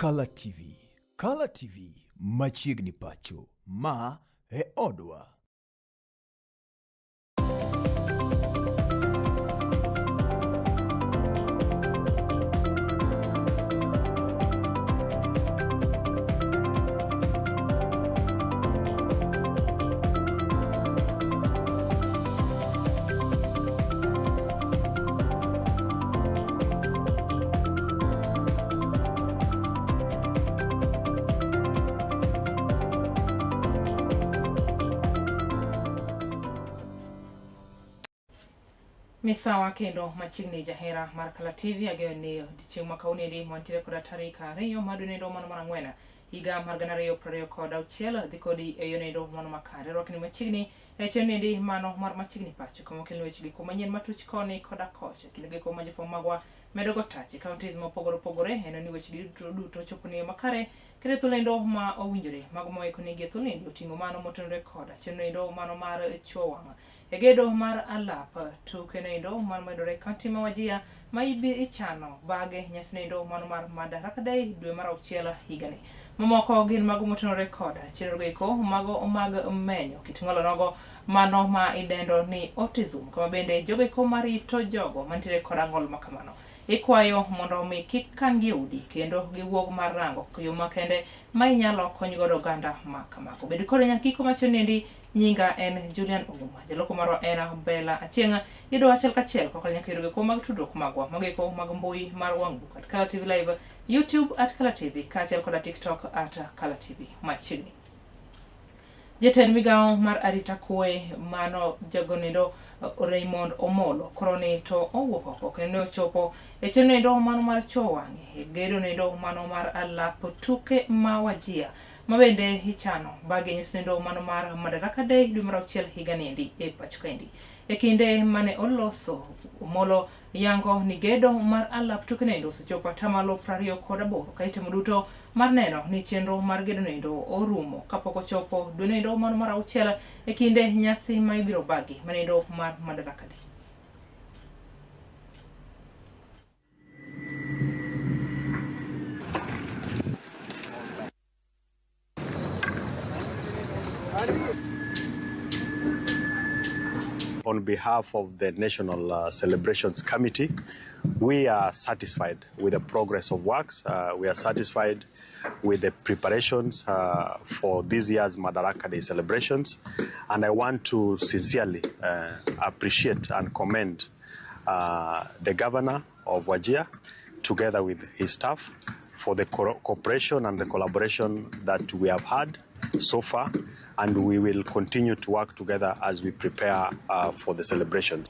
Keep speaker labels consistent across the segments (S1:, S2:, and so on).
S1: Kala TV. Kala TV machiegni pacho. Ma e odwa.
S2: Misawa kendo machiegni jahera mar Kala TV ageyo ni odiochieng' ma kawuono wantiere koda tarik 2 mar dwe nendo mano mar 4 higa mar 2026 dhi kodi e yo nendo mano makare rwakni machiegni e chenro nendi mano mar machiegni pacho kama okelni weche giko manyien matuch koni koda kocha kendo giko ma jofwambo magwa medo go tach e counties mopogore opogore en ni weche gi duto duto chopo ne yo makare kendo e lendo ma owinjore mago moiko nigi e thuolendo oting'o mano motenore koda chenro endo mano mar chuo wang' e gedo mar alap tuke noendo mano mayudore e kaunti ma Wajir ma ibi ichano bage nyasi noendo mano mar Madaraka Day dwe mar auchiel higani. Mamoko gin mago motenore koda chenro eko mago mag menyo kit ng'olo nogo mano ma idendo ni autism kama bende jogo eko marito jogo mantiere koda ng'ol ma kamano ikwayo mondo omi kik kan gi e udi kendo giwuog mar rango yo makende ma inyalo kony godo oganda ma kamago. Bed kode nyaka giko machon nendi. Nyinga en Julian Ouma, jaloko marwa en Bella Achieng'. Yudo achiel kachiel kokalo nyaka yudo giko mag tudruok magwa mago mag mbui mar wang' buk at Kala TV Live, YouTube at Kala TV kaachiel koda TikTok at Kala TV. Machiegni. Jatend migawo mar arita kwe mano jagonendo Raymond Omolo koro ni to owuok oko kendo ne ochopo e chenro endo mano mar chuo wang'e e gedo nendo mano mar alap tuke ma Wajir ma bende ichano bage nyis nendo mano mar Madaraka Day dwe mar auchiel higa niendi e pacho kaendi. E kinde mane oloso Omolo yango ni gedo mar alap tuke nendo osechopo atamalo 28 ka itimo duto mar neno ni chenro mar gedo nendo orumo kapok ochopo dwe nendo mano mar auchiel e kinde nyasi ma ibiro bagi manendo mar Madaraka Day.
S3: On behalf of the National Celebrations Committee, we are satisfied with the progress of works. We are satisfied with the preparations for this year's Madaraka Day celebrations. And I want to sincerely appreciate and commend the governor of Wajir, together with his staff, for the cooperation and the collaboration that we have had so far, and we will continue to work together as we prepare for the celebrations.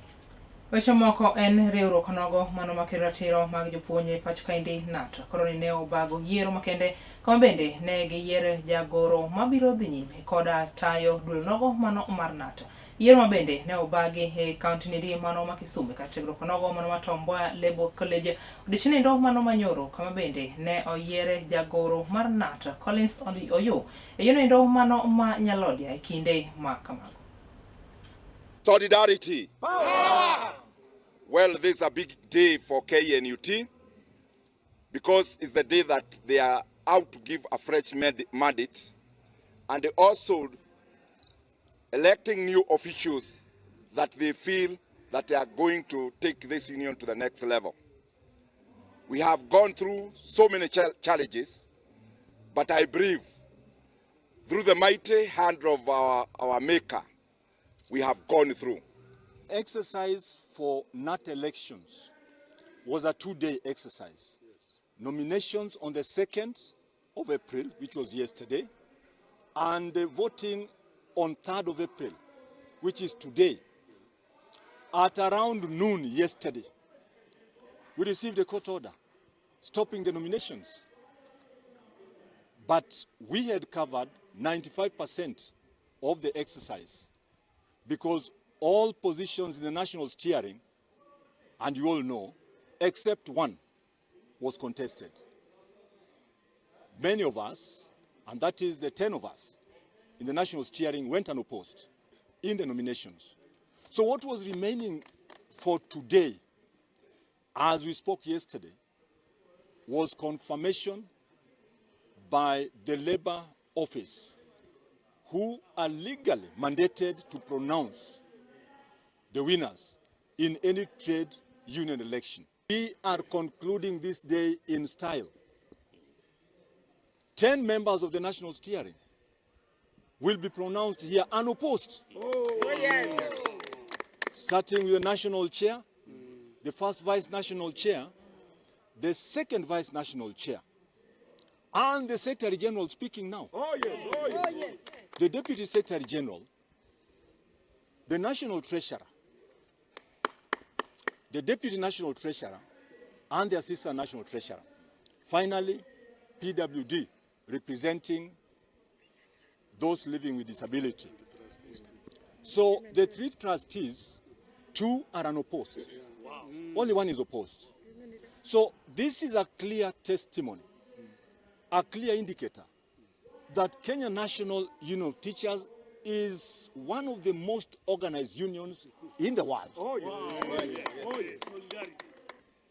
S2: Weche moko en riwruok nogo mano makedo ratiro mag jopuonj e pacho kaendi KNUT koro ni ne obago yiero makende kama bende ne giyiero jagoro mabiro dhi nyime koda tayo duol nogo mano mar KNUT. Yiero ma bende ne obagi e kaunti nidi mano ma Kisumu kar tiegruok nogo mano ma Tom Mboya Labour College odiochieng' nindo mano ma nyoro kama bende ne oyiere jagoro mar KNUT Collins Oyo e yiero nindo mano ma Nyalodia e kinde ma kamago.
S4: Solidarity. Power. Well, this is a big day for KNUT because it's the day that they are out to give a fresh mandate and also electing new officials that they feel that they are going to take this union to the next level. We have gone through so many challenges, but I believe through the mighty hand of our Maker, we have gone through.
S5: Exercise for KNUT elections was a 2-day exercise. Yes. Nominations on the 2nd of April, which was yesterday, and the voting on 3rd of April, which is today. At around noon yesterday, we received a court order stopping the nominations. But we had covered 95% of the exercise because all positions in the national steering, and you all know, except one, was contested. Many of us, and that is the 10 of us, in the national steering went unopposed in the nominations. So what was remaining for today, as we spoke yesterday, was confirmation by the Labor Office, who are legally mandated to pronounce the winners in any trade union election. We are concluding this day in style. 10 members of the National Steering will be pronounced here unopposed.
S6: Oh, yes.
S5: Starting with the national chair, the first vice national chair, the second vice national chair, and the Secretary General speaking now.
S6: Oh, yes. Oh, yes.
S7: Oh, yes.
S5: The Deputy Secretary General, the National Treasurer, the Deputy National Treasurer, and the Assistant National Treasurer. Finally, PWD, representing those living with disability. So the 3 trustees, 2 are unopposed.
S6: Wow.
S5: Only 1 is opposed. So this is a clear testimony, a clear indicator that Kenya National Union of Teachers is one of the most organized unions in the world.
S6: Oh, yes. Oh, yes. Oh, yes.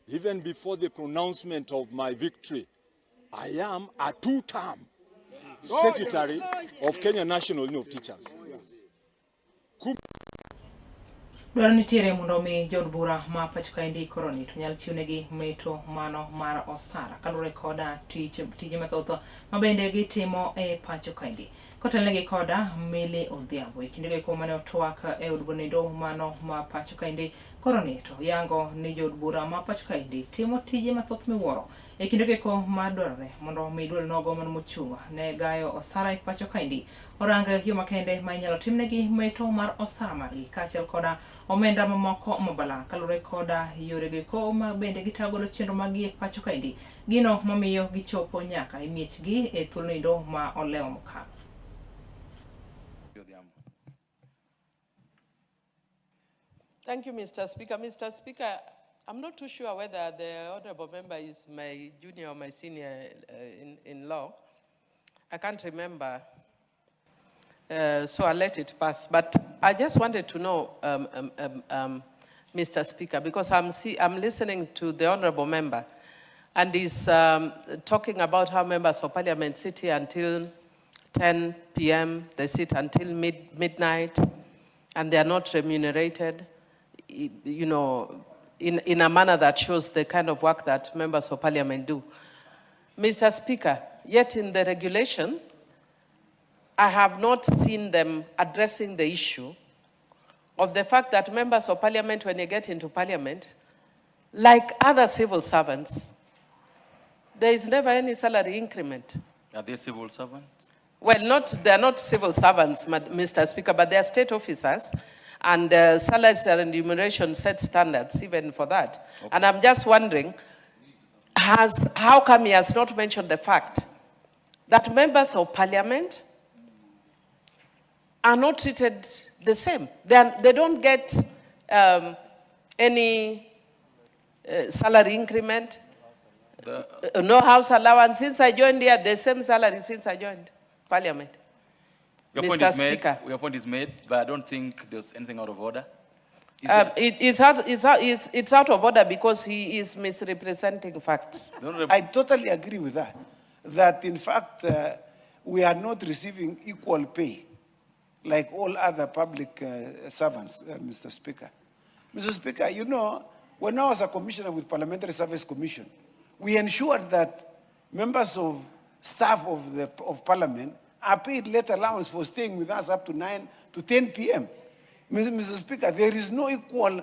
S5: Even before the pronouncement of my victory, I am a 2-term secretary of Kenya National Union of Teachers.
S2: Dwaro nitiere mondo mi jood bura ma pacho kaendi koroni to nyal chiwnegi meto mano mar osara kaluwore koda tije mathoth ma bende gitimo e pacho kaendi. Kotelnegi koda Millie Odhiambo e kindego eko mane otwak e od bura mano ma pacho kaendi koroni to yango ni jood bura ma pacho kaendi timo tije mathoth miwuoro e kindego eko madwarore mondo mi duol nogo mano mochung' ne gayo osara e pacho kaendi orang yo makende ma inyalo timnegi meto mar osara margi kaachiel koda omenda mamoko mabala kaluwore koda yorego eko ma bende gitayo godo chenro maggi e pacho kaendi gino mamiyo gichopo nyaka e miechgi e thuolono ma olewo mokalo.
S7: Thank you, Mr. Speaker. Mr. Speaker, I'm not too sure whether the honorable member is my junior or my senior in law. I can't remember, so I'll let it pass. But I just wanted to know, Mr. Speaker, because I'm listening to the honorable member, and he's talking about how members of parliament sit here until 10 p.m., they sit until midnight, and they are not remunerated, you know, in a manner that shows the kind of work that members of parliament do. Mr. Speaker, yet in the regulation, I have not seen them addressing the issue of the fact that members of parliament, when they get into parliament, like other civil servants, there is never any salary increment.
S8: Are they civil servants?
S7: Well, not, they are not civil servants, Mr. Speaker, but they are state officers, and salaries and remuneration set standards even for that.
S8: Okay.
S7: And I'm just wondering, how come he has not mentioned the fact that members of parliament are not treated the same? They don't get any salary increment, no house allowance. Since I joined here, the same salary since I joined parliament.
S8: Your point
S7: Mr.
S8: is made.
S7: Speaker.
S8: Your point is made, but I don't think there's anything out of order. Is there?
S7: It's out of order because he is misrepresenting facts.
S8: Honorable
S9: I totally agree with that. That in fact, we are not receiving equal pay like all other public servants, Mr. Speaker. Mr. Speaker, you know, when I was a commissioner with Parliamentary Service Commission, we ensured that members of staff of Parliament are paid late allowance for staying with us up to 9 to 10 p.m. Mr. Speaker, there is no equal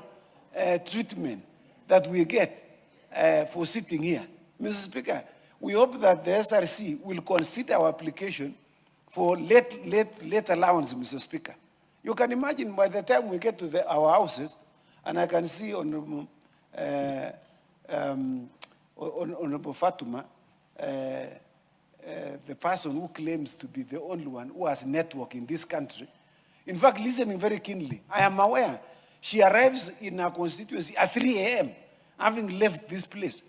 S9: treatment that we get for sitting here. Mr. Speaker, we hope that the SRC will consider our application for late allowance, Mr. Speaker. You can imagine by the time we get to our houses, and I can see Honorable Fatuma, the person who claims to be the only one who has network in this country. In fact, listening very keenly, I am aware she arrives in her constituency at 3 a.m., having left this place.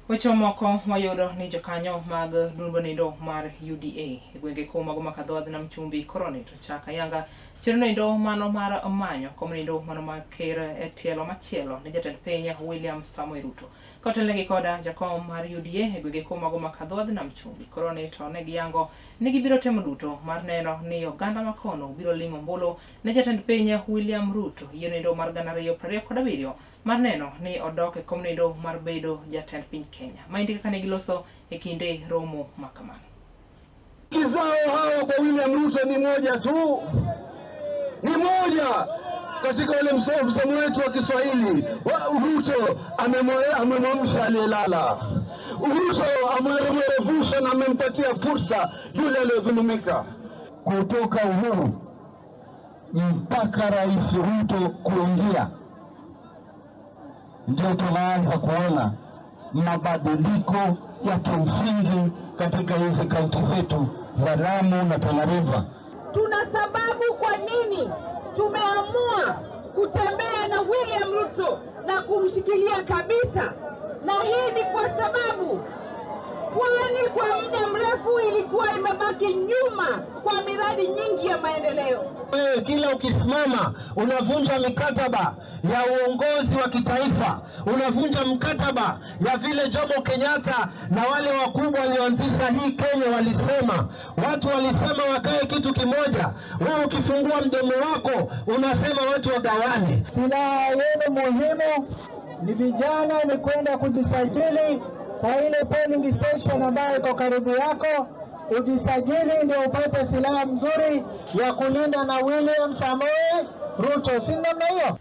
S2: Weche mamoko wayudo ni jokanyo mag duond nindo mar UDA e gwenge ko mago mag dho wadh nam chumbi koroni to chak ayanga Chenro noendo mano mar manyo kom noendo mano mar ker e tielo machielo ne jatend piny William Samoei Ruto. Kotelnegi koda jakom mar UDA e gwenge ko mago ma Kadhodh Nam Chumbi. Koro ni to ne giyango ni gibiro temo duto mar neno ni oganda makono biro ling'o ombulu ne jatend piny William Ruto yiero noendo mar 2027 mar neno ni odok e kom noendo mar bedo jatend piny Kenya. Maendi kaka ne giloso e kinde romo ma kamano.
S10: Kizao hawa kwa William Ruto ni moja tu, ni moja katika ule msemo wetu wa Kiswahili, Ruto amemwamsha aliyelala. Ruto amemwerevusha na amempatia fursa yule aliyodhulumika.
S11: Kutoka uhuru mpaka Rais Ruto kuingia, ndio tunaanza kuona mabadiliko ya kimsingi katika hizi kaunti zetu za Lamu na Tana River.
S12: Tuna sababu kwa nini tumeamua kutembea na William Ruto na kumshikilia kabisa, na hii ni kwa sababu Pwani kwa muda mrefu ilikuwa imebaki nyuma kwa miradi nyingi ya maendeleo.
S11: Wewe kila ukisimama unavunja mikataba ya uongozi wa kitaifa, unavunja mkataba ya vile Jomo Kenyatta na wale wakubwa walioanzisha hii Kenya walisema. Watu walisema wakae kitu kimoja. Wewe ukifungua mdomo wako unasema watu wagawane.
S13: Silaha yenu muhimu ni vijana, ni kwenda kujisajili kwa ile polling station ambayo iko karibu yako, ujisajili ndio upate silaha mzuri ya kulinda na William Samoei Ruto, si namna hiyo?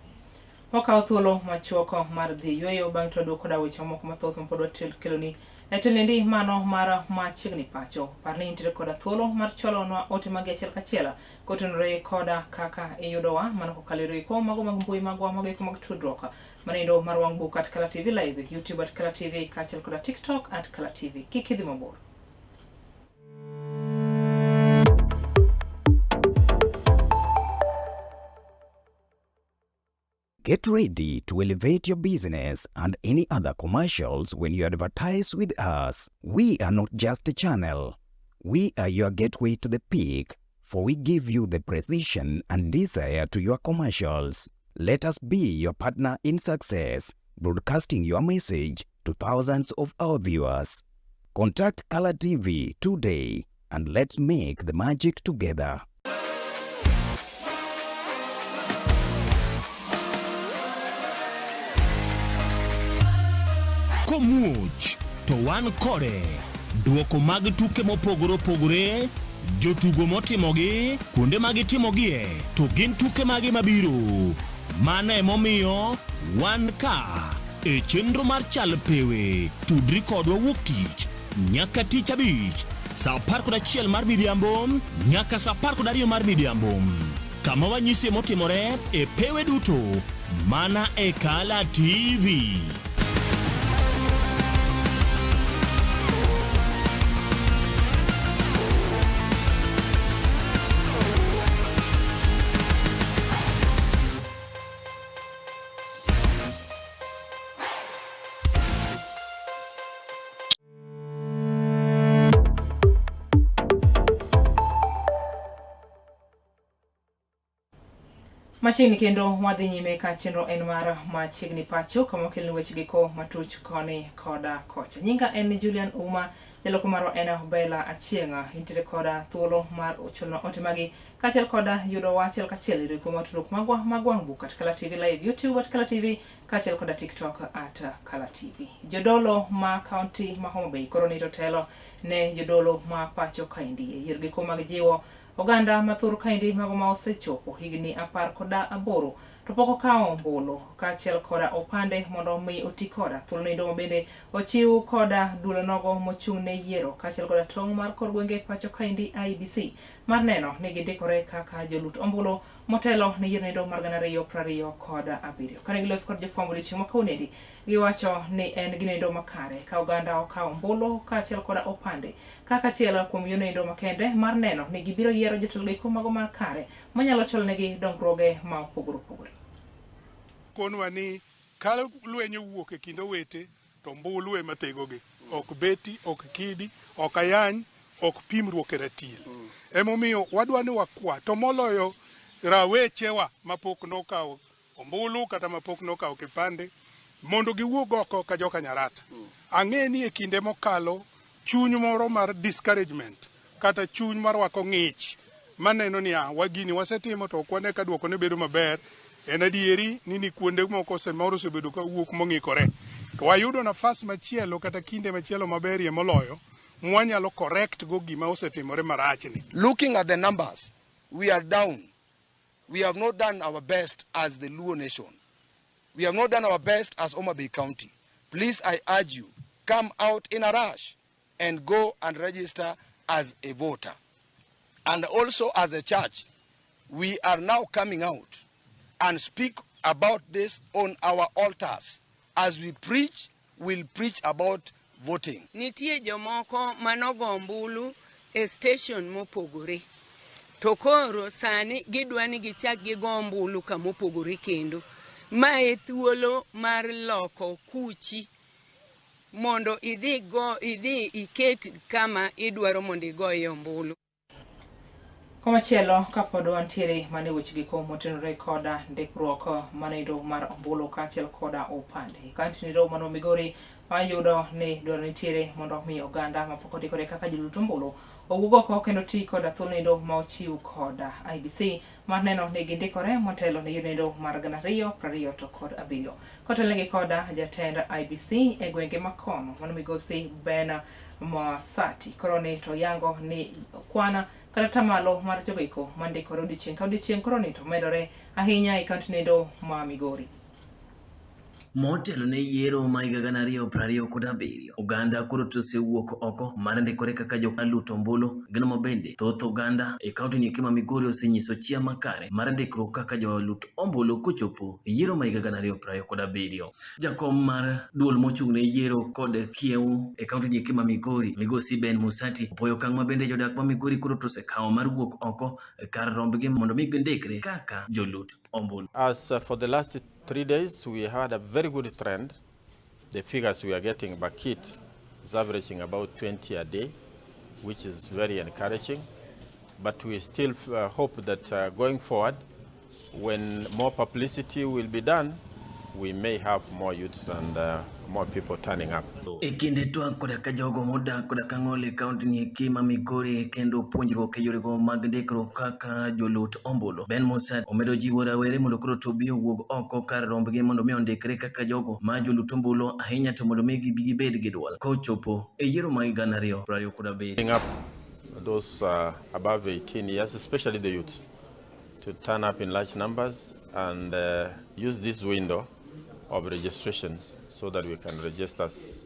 S2: Wakawo thuolo machuok mar dhi yweyo bang' to waduogo koda weche mamoko mathoth mapod wakeloni e telendi mano mar machiegni pacho. Par ni intiere koda thuolo mar chwalonwa ote magi achiel kachiel kotenore koda kaka iyudowa mano kokalo e eko mago mag mbui magwa mago eko mag tudruok manendo mar wang' buk at Kala TV Live, YouTube at Kala TV kaachiel koda TikTok at Kala TV. Kik idhi mabor.
S14: Get ready to elevate your business and any other commercials when you advertise with us. We are not just a channel. We are your gateway to the peak, for we give you the precision and desire to your commercials. Let us be your partner in success, broadcasting your message to thousands of our viewers. Contact Color TV today and let's make the magic together.
S15: Komuoch to wan kode. Duoko mag tuke mopogore opogore, jotugo motimogi, kuonde ma gitimogie, to gin tuke mage mabiro. Mano emomiyo wan ka e chenro mar chal pewe. Tudri kodwa wuok tich nyaka tich abich sa 11 mar midhiambo nyaka sa 12 mar midhiambo kama wanyisie motimore e pewe duto mana e Kala TV.
S2: Machiegni kendo wadhi nyime ka chenro en mar machiegni pacho kama wakelni weche giko matuch koni koda kocha. Nyinga en Julian Uma, jaloko marwa en Bella Achieng'. Intiere koda thuolo mar chulo ote magi kaachiel koda yudo wa achiel kachiel e riwruok mar tudruok magwa mag wang' buk at Kala TV Live, YouTube at Kala TV kaachiel koda TikTok at Kala TV. Jodolo ma kaunti ma Homa Bay koro nito telo ne jodolo ma pacho kaendi e yier giko mag jiwo oganda mathur kaendi mago ma osechopo higni 18 to pok okawo ombulu kaachiel koda opande mondo mi oti koda thuolo noendo ma bende ochiw koda duol nogo mochung' ne yiero kaachiel koda tong' mar kor gwenge pacho kaendi IEBC mar neno ni gindikore kaka jolut ombulu motelo ne yiero noendo mar 2027. Kane giloso kod jofwambo odiochieng' ma kawuonoendi, giwacho ni en ginoendo makare ka oganda okawo ombulu kaachiel koda opande kaka achiel kuom yonoendo makende mar neno ni gibiro yiero jotelo goeko mago makare manyalo cholonegi dongruoge ma opogore opogore.
S16: Konwa ni ka lweny owuok e kind owete to ombulu ema thegogi, ok beti, ok kidi, ok ayany, ok pimruok e ratil. Emomiyo wadwa ni wakwa to moloyo rawechewa mapok nokawo ombulu kata mapok nokawo kipande mondo giwuog oko ka joka Nyarata. Ang'e ni e kinde mokalo chuny moro mar discouragement kata chuny marwako ng'ich maneno ni ah, wagini wasetimo to ok wane ka dwoko ne bedo maber. En adieri ni ni kuonde moko osemoro osebedo ka wuok mong'ikore. To wayudo nafas machielo kata kinde machielo maberie moloyo mwanyalo correct go gima osetimore marachni.
S17: Looking at the numbers, we are down. We have not done our best as the Luo nation. We have not done our best as Homa Bay County. Please, I urge you, come out in a rush and go and register as a voter. And also as a church, we are now coming out and speak about this on our altars. As we preach, we'll preach about voting.
S18: Nitie jomoko manogo ombulu e station mopogore. To koro sani gidwa ni gichak gigo ombulu kamopogore kendo. Ma e thuolo mar loko kuchi mondo idhi go idhi iket kama idwaro mondo igoye ombulu.
S2: Komachielo kapod wantiere mana e weche giko motenore koda ndikruok manoendo mar ombulu kaachiel koda opande. Kaunti nero mano Migori wayudo ni dwaro nitiere mondo mi oganda mapok ondikore kaka jolut ombulu owuog oko kendo ti koda thuoloendo ma ochiw koda IEBC mar neno ni gindikore motelo ne yiero mar 2027. Kotelnegi koda jatend IEBC e gwenge makono mano migosi Ben Mosati. Koro ni to yango ni kwana kata tamalo mar jogo eko mandikore odiochieng' ka odiochieng' koro ni to medore ahinya e kaunti nendo ma Migori.
S19: Motelo ne yiero ma higa 2027, oganda koro to osewuok oko mar ndikore kaka jokalut ombulu. Gino ma bende thoth oganda e kaunti ni ma Migori osenyiso chia makare mar ndikruok kaka jolut ombulu kochopo e yiero ma higa 2027. Jakom mar duol mochung' ne yiero kod kiewo e kaunti ni ma Migori, Migosi Ben Musati, opoyo okang' ma bende jodak ma Migori koro to osekawo mar wuok oko kar rombgi mondo mi gindikre kaka jolut ombulu.
S20: As for the last 3 days, we had a very good trend. The figures we are getting per kit is averaging about 20 a day, which is very encouraging. But we still hope that going forward, when more publicity will be done, we may have more youths and more people turning up.
S19: E kinde twak koda ka jogo modak koda ka ng'ol e kaunti ni eki ma Migori kendo puonjruok e yorego mag ndikruok kaka jolut ombulu. Ben Musa omedo jiwo rawere mondo koro to obi owuog oko kar rombgi mondo mi ondikre kaka jogo ma jolut ombulu ahinya to mondo mi gibi gibed gi duol kochopo e yiero mag 2027.
S20: Bring up those above 18 years, especially the youths, to turn up in large numbers and use this window of registrations so that we can register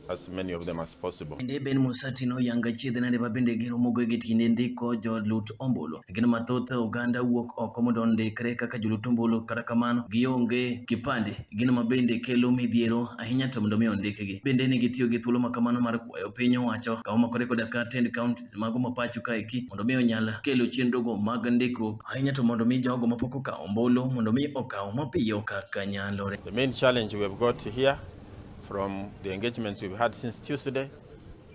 S20: as many of them as possible.
S19: Bende Ben Musati noyango achiedh nade ma bende giromogo e kinde ndiko jolut ombulu. Gino mathoth oganda wuok oko mondo ondikre kaka jolut ombulu, kata kamano gionge kipande, gino ma bende kelo midhiero ahinya to mondo mi ondikgi. Bende ne gitiyo gi thuolo ma kamano mar kwayo piny owacho ka omakore koda ka tend kaunti mago ma pacho kaeki mondo mi onyal kelo chenrogo mag ndikruok ahinya to mondo mi jogo mapok okawo ombulu mondo mi okaw mapiyo kaka nyalore.
S20: The main challenge we have got here from the engagements we've had since Tuesday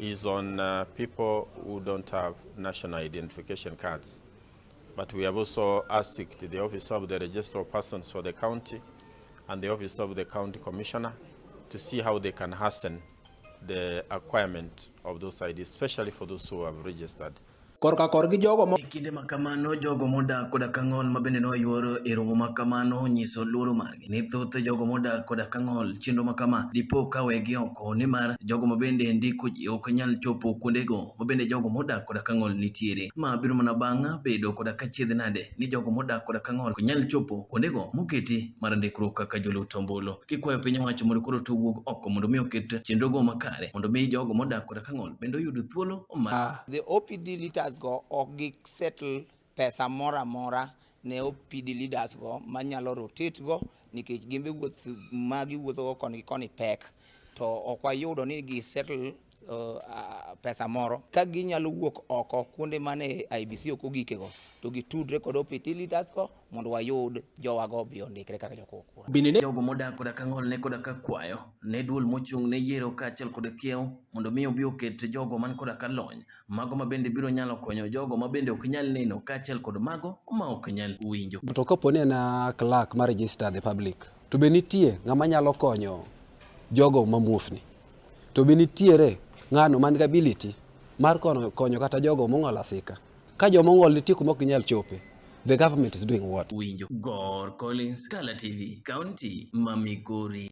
S20: is on people who don't have national identification cards. But we have also asked the Office of the Registrar of Persons for the county and the Office of the County Commissioner to see how they can hasten the acquirement of those IDs, especially for those who have registered.
S21: Korka korgi jogo mo
S19: E kinde ma kamano, jogo modak koda ka ng'ol ma bende noyuoro e romo ma kamano nyiso luoro margi ni thoth jogo modak koda ka ng'ol chenro ma kama dipo ka wegi oko nimar jogo ma bende ndiko ji ok nyal chopo kuondego ma bende jogo modak koda ka ng'ol nitiere. Ma biro mana bang' bedo koda ka chiedh nade ni jogo modak koda ka ng'ol ok nyal chopo kuondego moketi mar ndikruok kaka jolut ombulu. Kikwayo piny owacho mondo koro to owuog oko mondo mi oket chenrogo makare mondo mi jogo modak koda ka ng'ol bende oyud thuolo mar
S22: The OPD leaders go ok gi settle pesa moro amora ne OPD leaders go manyalo rotate go nikech gin be wuoth ma giwuotho go koni gi koni pek to ok wayudo ni gi settle pesa moro ka ginyalo wuok oko kuonde mane IEBC ok ogikego to gitudre kod OPD leaders go mondo wayud jowago obi ondikre kaka jogo kura.
S19: Bende ne jogo modak koda ka ng'ol ne koda ka kwayo ne duol mochung' ne yiero kaachiel kod kiew mondo mi obi oket jogo man koda ka lony, mago ma bende biro nyalo konyo jogo ma bende ok nyal neno kaachiel kod mago ma ok nyal winjo.
S1: To kapo ni en a clerk ma register the public, to be nitie ng'ama nyalo konyo jogo ma muofni? To be nitiere ng'ano man gi ability mar konyo kata jogo mong'ol asika? Ka joma ong'ol nitie kuma ok ginyal chope, the government is doing what?
S19: Winjo. Gor Collins, Kala TV, County ma Migori.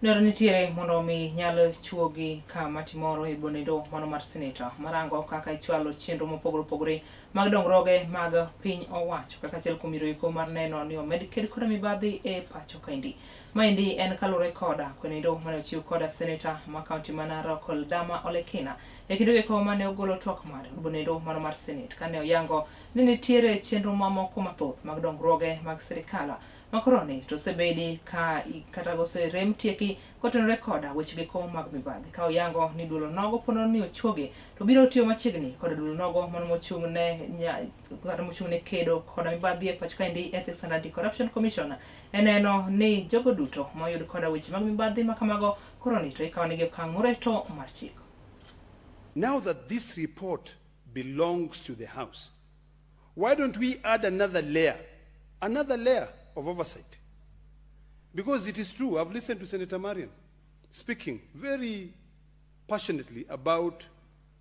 S2: Dwaro nitiere mondo omi nyal chuogi kamati moro e bonendo mano mar seneta marango kaka ichwalo chenro mopogore opogore mag dongruoge mag piny owacho kaka achiel kuom yore eko mar neno ni omed ked koda mibadhi e pacho kaendi. Maendi en kaluwore koda kwenendo mane ochiw koda seneta ma kaunti ma Narok Ledama Olekina e kinde eko mane ogolo twak mare e bonendo mano mar senet kane oyango ni nitiere chenro mamoko mathoth mag dongruoge mag sirikal ma koroni to osebedi ka kata oserem tieki kotenore koda weche geko mag mibadhi ka oyango ni duol onogo ponono ni ochuogi to biro tiyo machiegni koda duol onogo mano mochung' ne kata mochung' ne kedo koda mibadhi e pacho kaendi Ethics and Anti-Corruption Commission e neno ni jogo duto moyud koda weche mag mibadhi ma kamago koroni to ikawo negi okang' moreto mar chik.
S3: Now that this report belongs to the House, why don't we add another layer of oversight? Because it is true, I've listened to Senator Marion speaking very passionately about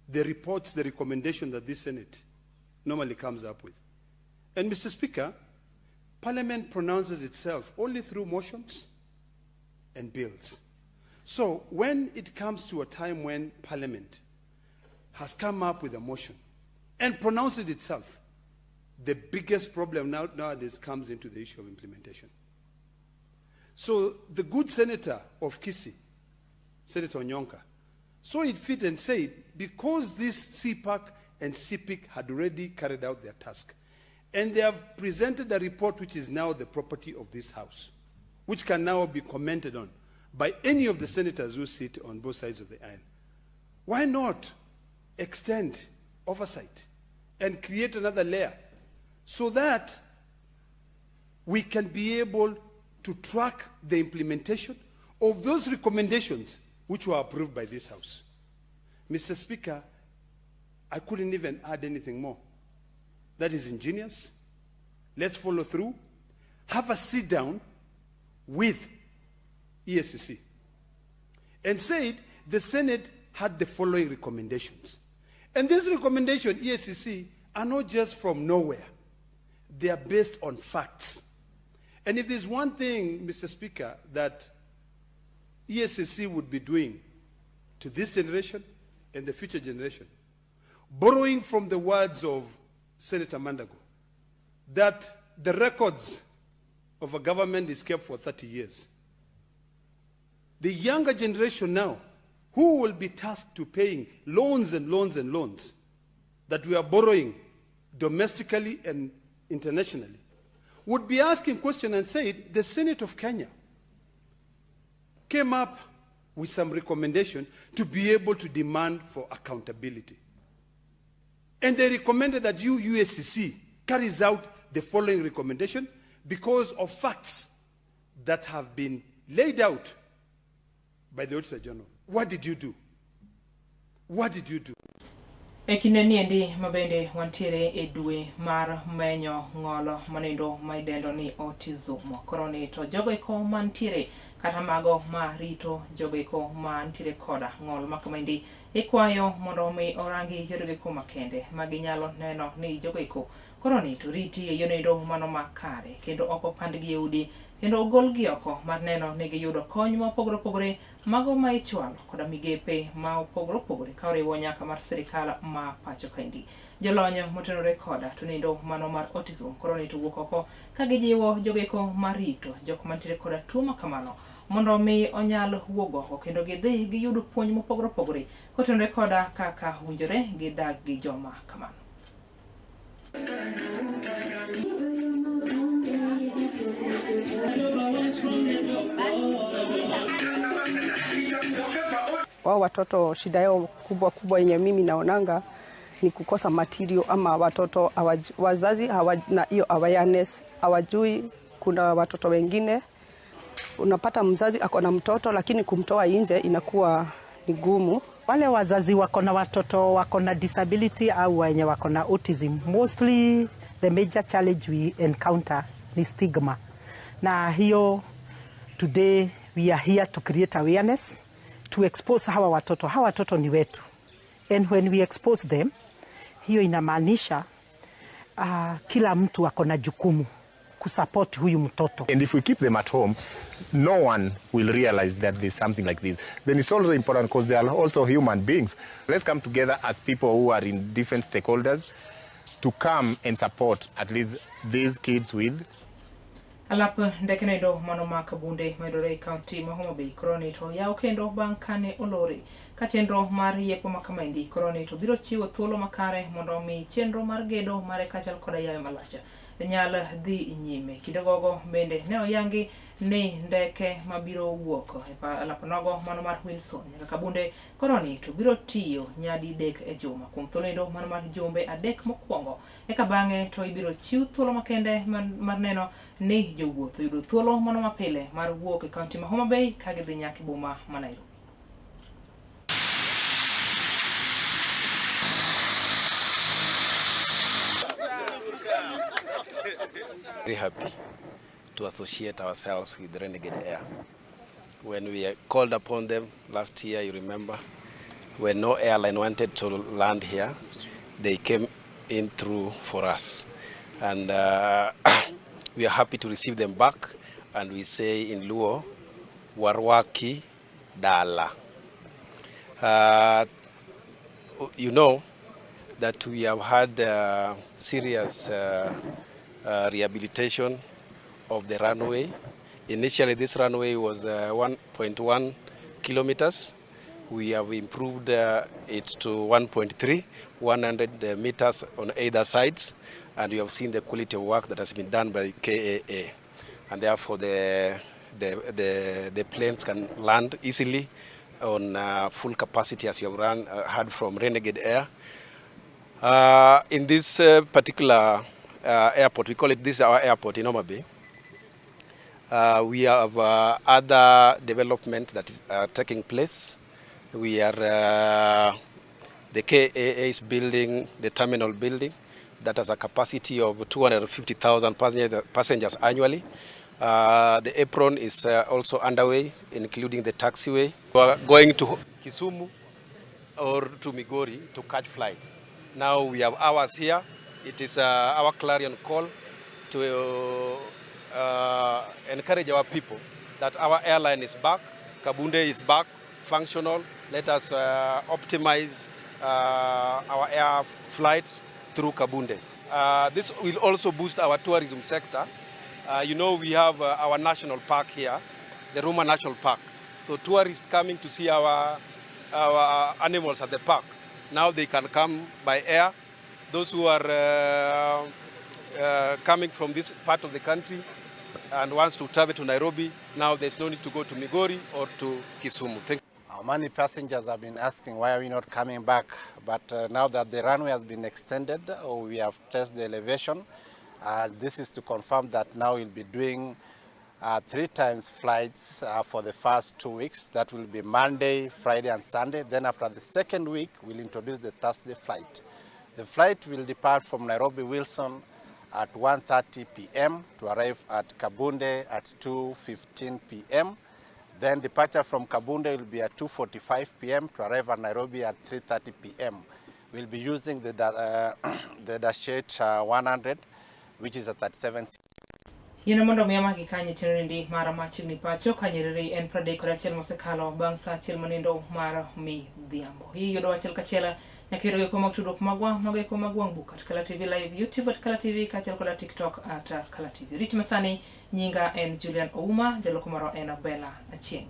S3: the reports, the recommendation that this Senate normally comes up with. And Mr. Speaker, Parliament pronounces itself only through motions and bills. So when it comes to a time when Parliament has come up with a motion and pronounces itself, the biggest problem nowadays comes into the issue of implementation. So the good senator of Kisii, Senator Onyonka, saw it fit and said, because this CPAC and CPIC had already carried out their task, and they have presented a report which is now the property of this House, which can now be commented on by any of the senators who sit on both sides of the aisle. Why not extend oversight and create another layer so that we can be able to track the implementation of those recommendations which were approved by this House? Mr. Speaker, I couldn't even add anything more. That is ingenious. Let's follow through. Have a sit down with EACC and said the Senate had the following recommendations. And these recommendations, EACC, are not just from nowhere. They are based on facts. And if there's one thing, Mr. Speaker, that EACC would be doing to this generation and the future generation, borrowing from the words of Senator Mandago, that the records of a government is kept for 30 years. The younger generation now, who will be tasked to paying loans and loans and loans that we are borrowing domestically and internationally, would be asking questions and said, the Senate of Kenya came up with some recommendation to be able to demand for accountability. And they recommended that you, UACC, carries out the following recommendation because of facts that have been laid out by the Auditor General. What did you do? What did you do?
S2: E kinde niendi mabende wantiere e dwe mar menyo ng'olo manindo ma idendo ni autism. Koro ni to jogo eko mantiere kata mago ma rito jogo eko mantiere koda ng'ol ma kamaendi ikwayo mondo mi orangi yorego eko makende ma ginyalo neno ni jogo eko koro ni to riti e yono mano makare kendo ok opandgi e udi kendo ogolgi oko mar neno ni giyudo kony ma opogore opogore mago ma ichwalo koda migepe ma opogore opogore ka oriwo nyaka mar sirikal ma pacho kaendi. Jolony motenore koda to nindo mano mar autism koro ni to wuok oko ka gijiwo jogo eko marito jok mantiere koda tuo ma kamano mondo mi onyal wuok oko kendo gidhi giyud puonj mopogore opogore kotenore koda kaka owinjore gidag gi joma kamano.
S4: Hao watoto shida yao kubwa kubwa yenye mimi naonanga ni kukosa material ama watoto wazazi hawa, na hiyo awareness hawajui kuna watoto wengine. Unapata mzazi ako na mtoto lakini kumtoa nje inakuwa ni gumu.
S6: Wale wazazi wako na watoto wako na disability au wenye wako na autism, mostly the major challenge we encounter ni stigma, na hiyo today we are here to create awareness, to expose hawa watoto. Hawa watoto ni wetu, and when we expose them, hiyo inamaanisha kila mtu ako na jukumu kusupport huyu mtoto.
S23: And if we keep them at home, no one will realize that there's something like this. Then it's also important because they are also human beings. Let's come together as people who are in different stakeholders to come and support at least these kids with
S2: Alap ndeke noendo mano ma Kabunde mayudore e kaunti ma Homa Bay koro ni to yaw kendo bang' kane olore. Ka chenro mar yepo ma kamaendi koro ni to biro chiwo thuolo makare mondo omi chenro mar gedo mare kaachiel koda yawe malach nyal dhi nyime. Kinde gogo bende ne oyangi ni ndeke mabiro wuok e alap nogo mano mar Wilson nyaka Kabunde koro ni to biro tiyo nyadidek e juma kuom thuolo endo mano mar jumbe adek mokwongo. Eka bang'e to ibiro chiw thuolo makende mar neno ni jowuoth oyudo thuolo mano mapile mar wuok e kaunti ma Homa Bay ka gidhi nyaka e boma ma Nairobi.
S1: Very happy to associate ourselves with Renegade Air. When we called upon them last year, you remember, when no airline wanted to land here, they came in through for us. And we are happy to receive them back. And we say in Luo, Warwaki Dala. You know that we have had serious rehabilitation of the runway. Initially, this runway was 1.1 kilometers. We have improved it to 1.3, 100 meters on either sides, and you have seen the quality of work that has been done by KAA. And therefore, the planes can land easily on full capacity, as you have heard from Renegade Air. In this particular airport, we call it, this is our airport in Homa Bay. We have other development that is taking place. The KAA is building the terminal building that has a capacity of 250,000 passengers annually. The apron is also underway, including the taxiway. We are going to Kisumu or to Migori to catch flights. Now we have ours here. It is our clarion call to encourage our people that our airline is back, Kabunde is back, functional. Let us optimize our air flights through Kabunde. This will also boost our tourism sector. We have our national park here, the Ruma National Park. So tourists coming to see our animals at the park, now they can come by air. Those who are coming from this part of the country and wants to travel to Nairobi, now there's no need to go to Migori or to Kisumu. Thank you.
S24: Many passengers have been asking why are we not coming back, but now that the runway has been extended, we have tested the elevation. This is to confirm that now we'll be doing 3 times flights for the first 2 weeks. That will be Monday, Friday and Sunday. Then after the second week, we'll introduce the Thursday flight. The flight will depart from Nairobi Wilson at 1:30 p.m. to arrive at Kabunde at 2:15 p.m. Then departure from Kabunde will be at 2:45 p.m. to arrive at Nairobi at 3:30 p.m. We'll be using the Dash 8 100, which is a 37.
S2: Yieno mondo mi amaki kanyo chenro endi mar Machiegni Pacho ka nyiriri en 31 mosekalo bang' sa achiel manindo mar midhiambo. Iyudo achiel kachiel nyaka yudo gik mag tudruok magwa mago eko mag wang' buk at Kala TV Live, YouTube at Kala TV kaachiel koda TikTok at Kala TV. Rit masani nyinga en Julian Ouma, jaloko marwa en Abella Achieng'.